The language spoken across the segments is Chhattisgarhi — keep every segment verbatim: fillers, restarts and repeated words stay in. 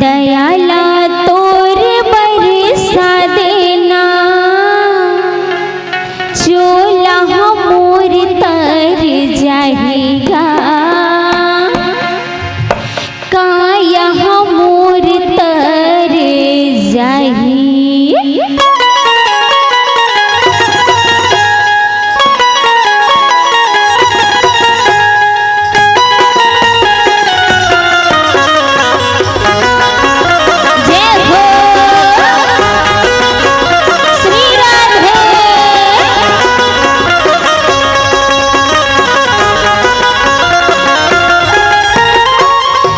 दया ला तोर बरसा देना, चोला मोर तर जाही गा, काया मोर तर जाही। जय हो श्री राधे।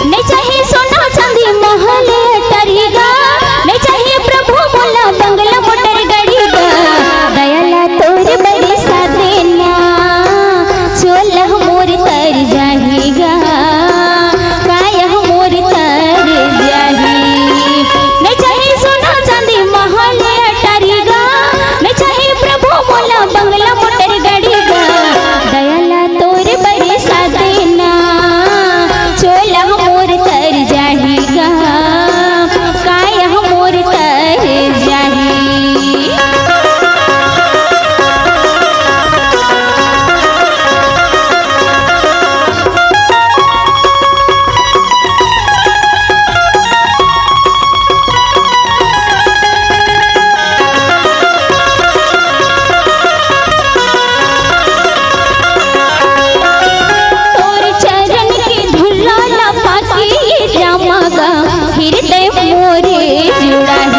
नहीं चाही सोना चांदी महल अटारी गा, नहीं चाही प्रभु मोला बंगला मोटर गाड़ी गा। दया ला तोर बरसा देना, चोला मोर तर जाही गा, काया मोर तर जाही। नहीं चाही सोना चांदी महल अटारी गा, नहीं चाही प्रभु मोला बंगला मोटर गाड़ी गा। दया ला तोर बरसा देना, चोला मोर तर जाही गा, काया मोर तर जाही। तोर चरण के धुला ला पाके ये रामा गा, हृदय मोरे जुड़ाही।